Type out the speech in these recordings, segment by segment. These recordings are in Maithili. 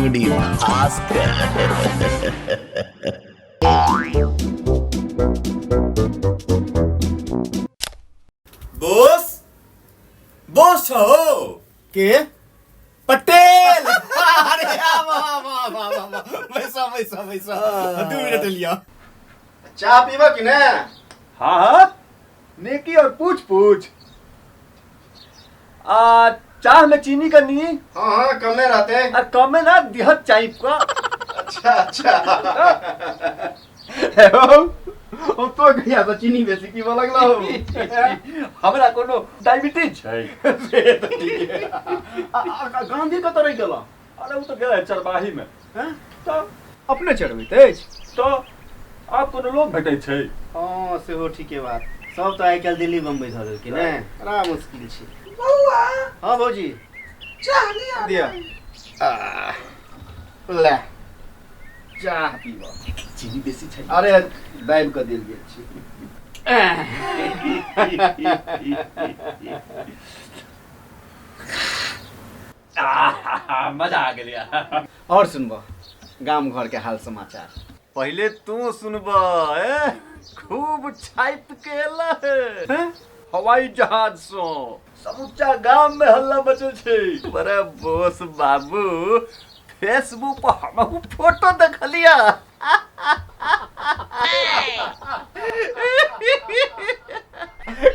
कॉमेडी भास्कर। बोस बोस हो के पटेल। अरे आवा आवा आवा आवा, बैसा बैसा बैसा, 2 मिनट लिया। चाय पीबा कि ने? हाँ हाँ, नेकी और पूछ पूछ। आ चाह में चीनी का नहीं? हाँ हाँ, कमे रहते। आ कमे ना दिहत चाय का। अच्छा अच्छा, हो तो गया तो चीनी बेसी की लगला हो। हमरा कोनो डायबिटीज छै? से तो ठीक है। आ, गांधी कतऽ रहि गेल? अरे वो तो गया है चरवाही में। हैं? तो अपने चढ़बैत अछि? तो आब कोनो लोग भेटै छै? हाँ, सेहो ठीके बात। सब तऽ आइ काल्हि दिल्ली बम्बई धऽ लेलकै ने, बड़ा मुश्किल छै। बौआ। हाँ भौजी। चाह लिया। दिया, ले चाह पीब। चीनी बेसी छै। अरे दाबि कऽ देल गेल छै। आहा, मजा आ गेल। और सुनबह गाम घर के हाल समाचार? पहिले तू सुनब। ए खूब छाप के एला है। हैं? हवाई जहाज सो समूचा गाम में हल्ला मचल छै। बड़े बोस बाबू, फेसबुक पर हमहू फोटो देखलिया।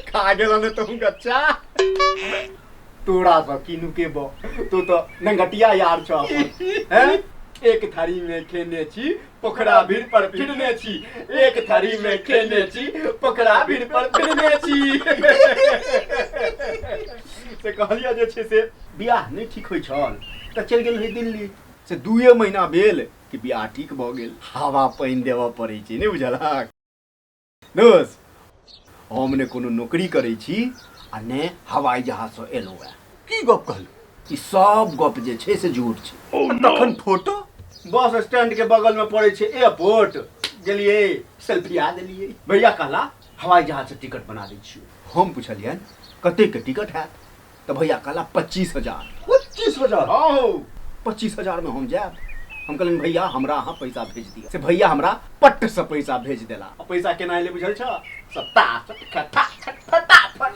खा गेल ने तुम गच्चा? तोरा सब किनु के बो, तू तो नंगटिया यार छ अपन। हैं? एक थारी में खेने छी, पोखरा भीड़ पर फिरने छी। एक थारी में खेने छी, पोखरा भीड़ पर फिरने छी। से कहलिया जे छै से बियाह नहि ठीक होइ छल तऽ चलि गेल रही दिल्ली। से 2 महीना भेल कि बियाह ठीक भऽ गेल। हवा पानि देबऽ पड़ै छै, नहि बुझलक दोस्त? हम ने कोनो नौकरी करै छी आ ने हवाई जहाजसँ एलहुँ हेँ। की गप कहलू? ई सब गप जे छै से झूठ छै। तखन फोटो? बस स्टैंड के बगल में पड़ै छै एयरपोर्ट। गेलियै, सेल्फी आ देलियै। भैया कहला, हवाई जहाज से टिकट बना दै छियौ। हम पुछलियनि, कतेक के टिकट हैत? तऽ भैया कहला, 25,000। 25,000? हाँ हो, 25,000 में हम जायब? हम कहलियनि, भैया हमरा अहाँ पैसा भेज दिअ। से भैया हमरा पट्ट से पैसा भेज देला। आ पैसा केना एलै बुझल छ? सत्ता फटाफट फटाफट।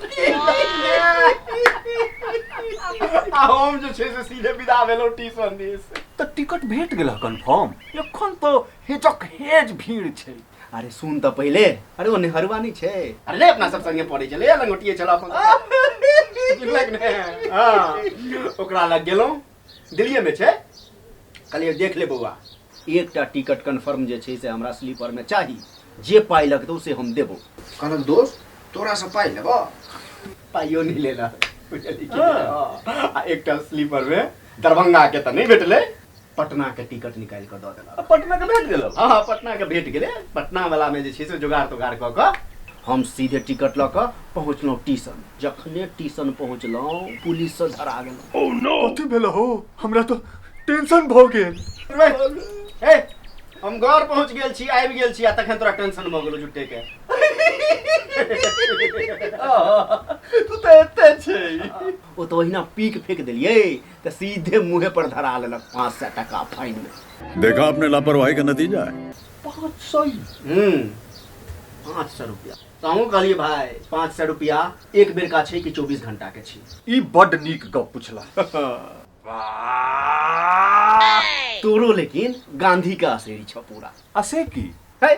आ हम जे छै से सीधे विदा भेलहुँ ट्यूशन दिस। तऽ टिकट भेट गेल कन्फर्म? एखन तऽ हेजक हेज भीड़ छै। अरे सुन तऽ पहिले। अरे ओ नेहरुआ नहि छै? अरे नहि, अपना सब संगे पढ़ै छलै, लंगोटिए छल अपन सब। बुझलक ने? हाँ, ओकरा लग गेलहुँ, दिल्लीए मे छै। कहलियै, देख ले बौआ, एकटा टिकट कन्फर्म जे छै से हमरा स्लीपर मे चाही। जे पाइ लगतौ से हम देबो। कहलक, दोस्त तोरासँ पाइ लेबो? पाइयो नहि लेलक, बुझलियै कि नहि? हाँ। आ एकटा स्लीपर मे दरभंगा के तऽ नहि भेटलै, पटना के टिकट निकालि कऽ दऽ देलक। पटना के भेट गेल? हाँ हाँ, पटना के भेट गेलै। पटना वाला में जे छै से जोगाड़ तोगाड़ कऽ कऽ हम सीधे टिकट लऽ कऽ पहुँचलहुँ टीशन। जखने टीशन पहुँचलहुँ, पुलिससँ धरा गेलहुँ। कथी भेल हो? हमरा तऽ टेंशन भऽ गेल। हे, हम घर पहुँच गेल छी, आबि गेल छी, आ तखन तोरा टेंशन भऽ गेलो झुट्टे के। तू तऽ एते छै। ओ तऽ ओहिना पीक फेंक देलियै तऽ सीधे मुँहे पर धरा लेलक 500 टका फाइन में। देखा आपने लापरवाही का नतीजा है। 500? 500 रुपया। तऽ हमहूँ कहलियै, भाय 500 रुपया एक बेर का छै कि 24 घंटा के छै? ई बड नीक गप पुछला। तोरो लेकिन गांधी का असरी छ पूरा। आ से की? है,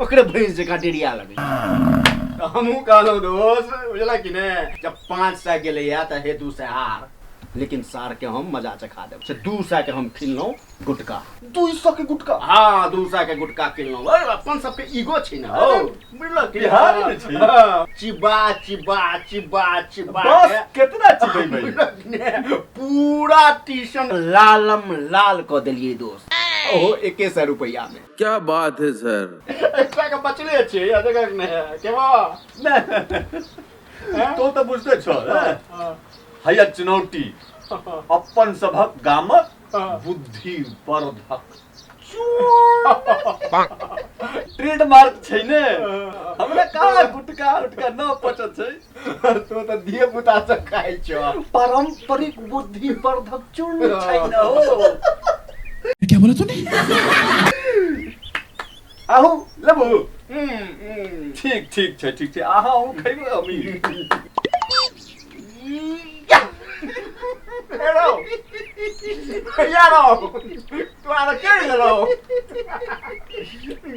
ओकरे भैंस जकाँ डेरिया लगै। तऽ हमहूँ कहलहुँ, दोस्त बुझलक कि ने, जब 500 गेलैया तऽ हे 200 आर, लेकिन सार के हम मजा चखा देब। से 200 के हम किनलहुँ गुटका। 200 के गुटका? हाँ, 200 के गुटका किनलहुँ। अरे, अपन सबके ईगो छै ने हौ, बुझलक कि? बिहारी ने छी। हाँ, चिबा चिबा चिबा चिबा बस। के केतना चिबेबै? बुझलक कि ने? पूरा टीशन लालम लाल कऽ देलियै दोस्त, ओहो 100 रुपैआ में। क्या बात है सर! एकटा के बचले छै आ जगह नहि केबा। तो तऽ बुझते छौ हैया चुनौती, अपन सभक गामक बुद्धि वर्धक ट्रेडमार्क छै ने। हमरा कहाँ गुटका उटका न पचत छै। तो तऽ धिये पुता सब खाइ छौ। पारंपरिक बुद्धि वर्धक चूर्ण छै ने हो। क्या बोला तूने? आहू लेबू। ठीक ठीक छै, ठीक छै, अहाँ अहूँ खैबै अमीर। हेलो यारो, तोरा चढ़ि गेलौ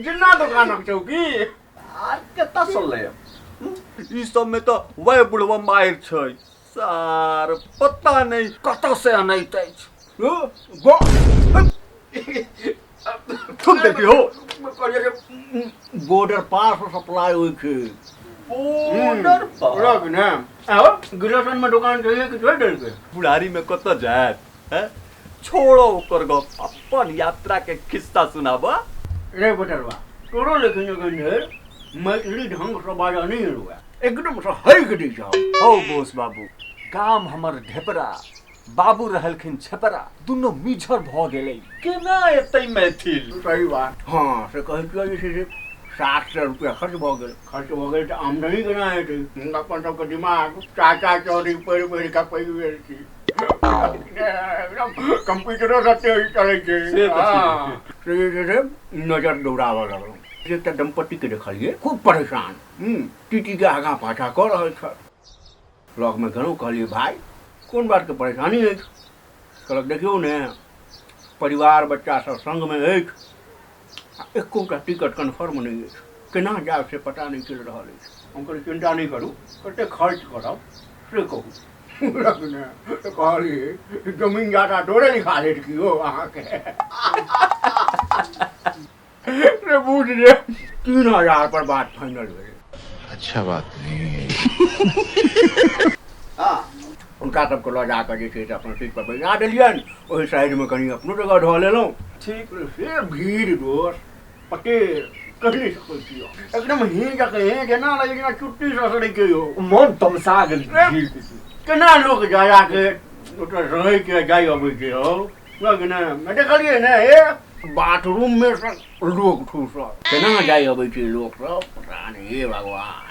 जिन्ना दोकानक चौकी। आर कतऽ सँ लेब? ई सब में तऽ वएह बुढ़वा माहिर छै सार, पता नहि कतऽ से अनैत अछि। थूक देखियो, बॉर्डर पार से सप्लाई होइ छै। बॉर्डर पार ने आओ गिलेशन में दुकान चाहिए कि छोड़ देलकै। बुढ़ारी में कतऽ जायत हैं? छोड़ो ओकर गप, अपन यात्रा के खिस्सा सुनाबा। रे बटरवा, तोरो लेकिन एखन धरि मैथिली ढंग से बाजऽ नहि एलौ, एकदम से हइक दै छौ। हौ बोस बाबू, गाम हमर ढेपरा, बाबू रहलखिन छपरा, दुनू मिझर भऽ गेलै, केना एतै मैथिल? सही बात। हाँ से कहै छियौ जे छै से 700 रुपया खर्च भऽ गेल। खर्च भऽ गेल तऽ आमदनी केना हेतै? अपन सबके दिमाग चाचा चौधरी पढ़ि पढ़ि कऽ पढ़ि गेल छी, एकदम कंप्यूटरो से तेज चलै छै। से तऽ छै। से जे छै से नजर दौड़ाबऽ लगलहुँ। एकटा दम्पतिके देखलियै खूब परेशान, टीटी के आगाँ पाछाँ कऽ रहल छल। लगमे गेलहुँ, कहलियै भाय कोन बातके परेशानी अछि? कहलक देखियौ ने, परिवार बच्चा सब संगमे अछि आ एकोटा टिकट कन्फर्म नहि अछि, केना जायब से पता नहि चलि रहल अछि। हम कहलियै चिन्ता नहि करू, कतेक खर्च करब से कहू। कहलियै जमीन जादा तोरे लिखा देत की हो अहाँके? से बुझ जे 3000 पर बात फाइनल भेलै। अच्छा बात नहीं है। हाँ, हुनका सबके लऽ जाकऽ जे छै से अपन सीट पर बैसा देलियनि, ओहि साइडमे कनि अपनो जगह धऽ लेलहुँ। ठीक। से भीड़ दोस्त पटेल कहि नहि सकै छियै, एकदम हेँ जकाँ हेँ जेना लगै जेना चुट्टी ससरै के यौ। मन तमसा गेल भीड़ के। केना लोक जा जाके ओतऽ रहै के जाइ अबै छै हौ, ने देखलियै ने, हे बाथरूम में सब लोक ठूसल, केना जाइ अबै छै लोक सब, पता नहि। हे भगवान,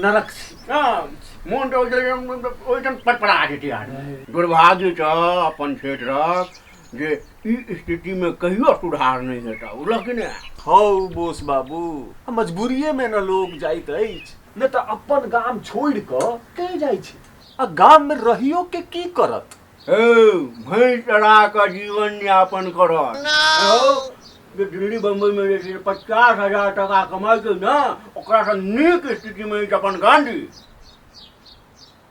नरक। हाँ, मोन तऽ ओहिठाम पटपड़ा जेतै आदमी। दुर्भाग्य छै अपन क्षेत्रक जे ई स्थितिमे कहियो सुधार नहि हेतै, बुझलक कि नहि? हौ बोस बाबू, मजबूरिये में न लोग जाइत अछि, नहि तऽ अपन गाम छोड़ि कऽ के जाइ छै? आ गाम में रहियो के की करत? हौ, भैंस चरा कऽ जीवन यापन करत। हौ, जे दिल्ली बम्बई में जे छै 50,000 टका कमाइ छै ने, ओकरासँ नीक स्थितिमे अछि अपन गांधी।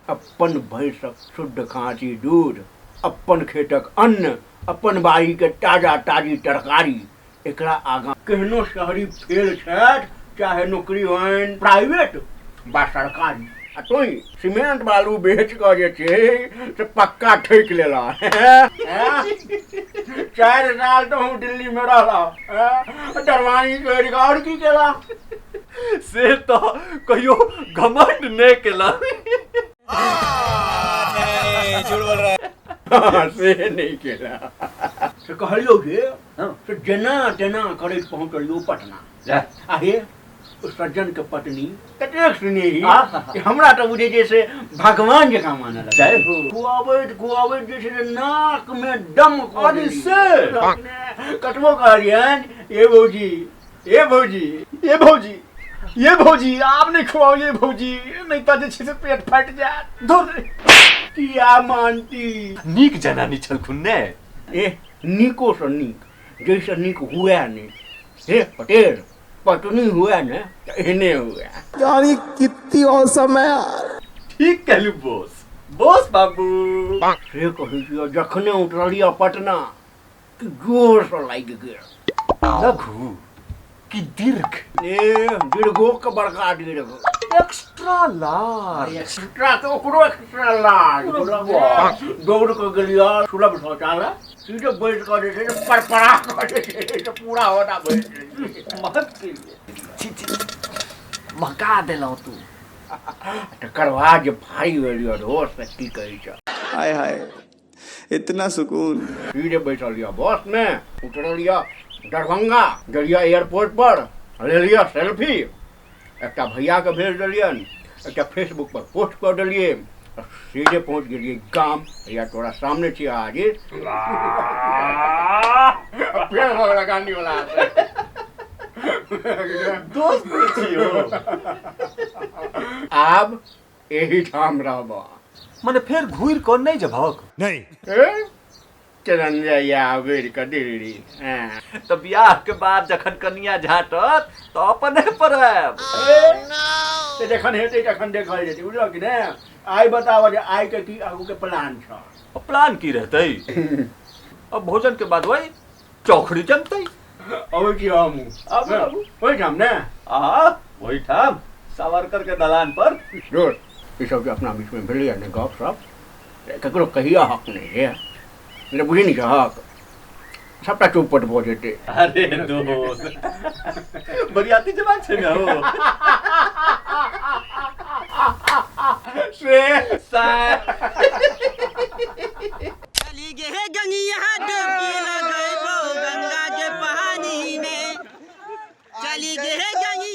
अपन भैंसक शुद्ध खाँटी दूध, अपन खेतक अन्न, अपन बाड़ीके ताजा ताजी तरकारी, एकरा आगाँ केहनो शहरी फेल छथि, चाहे नौकरी होइन प्राइवेट बा सरकारी। आ तोँ सीमेंट बालू बेच कऽ जे छै से पक्का ठकि लेलह। 4 साल तऽ हम दिल्लीमे रहलह, दरवानी छोड़ि कऽ आओर की केलह? से तऽ कहियो घमंड नहि केलक। से नहि केला। से कहलियौ जे से जेना तेना करैत पहुँचलियौ पटना। आ हे, ओ सज्जन के पत्नी कतेक स्नेही कि हमरा तऽ बुझै छै से भगवान जकाँ मानऽ लगल। जय हो। खुआबैत खुआबैत जे छै से नाक मे दम कऽ अरे देली। से? कतबो कहलियनि, ए भौजी, ए भौजी, ये भौजी, ये भौजी, आब नहि खुआओ ये भौजी, नहि तऽ जे छै से पेट फाटि जायत। धुर, किया मानती? नीक जनानी छलखुन ने? ए नीको सँ नीक, जैसे नीक हुए नहि। हे पटेल, पत्नी हुए ने तऽ एहने हुए। यार ये कितनी औसम है यार। ठीक कहलू बोस, बोस बाबू। से कहै छियौ, जखने उतरलियै पटना कि जोरसँ लागि गेल। लघु कि दीर्घ? ए दीर्घो के बड़का दीर्घ। Extra large. एक्स्ट्रा के ओकरो एक्स्ट्रा लार्ज। दौड़ कऽ गेलियै सुलभ शौचालय, सीधे बैस कऽ जे छै से परपरा कऽ जे छै से पूरा होता बैस। छी छी, महका देलहुँ तू। तकर बाद जे भारी भेलियै दोस्त, से की कहै छै। हाय हाय, इतना सुकून। सीधे बैठल यऽ बस में, उतरल यऽ दरभंगा, गेलियै एयरपोर्ट पर, लेलियै सेल्फी, एकटा भैयाके भेज देलियनि, एकटा फेसबुक पर पोस्ट कऽ देलियै, आ सीधे पहुँच गेलियै गाम। भैया तोरा सामने छियै हाजिर। फेर भऽ गेलै गांडी वाला। दोस्त नहि छियौ। आब एहिठाम रहब। मने फेर घुरि कऽ नहि जेबहक? नहीं। चरण जाइया बेर कऽ दिल्ली। हँ। तऽ बियाह के बाद जखन कनिया झाँटत तऽ अपने पर आयब। तऽ जखन हेतै तखन देखल जेतै, बुझलह कि ने? आइ बताबऽ जे आइ के की आगू के प्लान छौ। प्लान की रहतै, अब भोजन के बाद वही चौखड़ी जमतै। अबै छी हमहूँ। आबू, आबू। ओहिठाम ने? आ ओहिठाम सावरकर के दलान पर। दोस्त, ई सब जे अपना बीचमे भेलैया ने गप सप, ककरो कहिया हक नहि है ने, बुझी नहि हक, सबटा चौपट भऽ जेतै। अरे दोस्त, बरियाती जबान छै ने हो। से चली गे गंगिया डुबकी लगैबो गंगा के पानी में, चली गे गंगिया।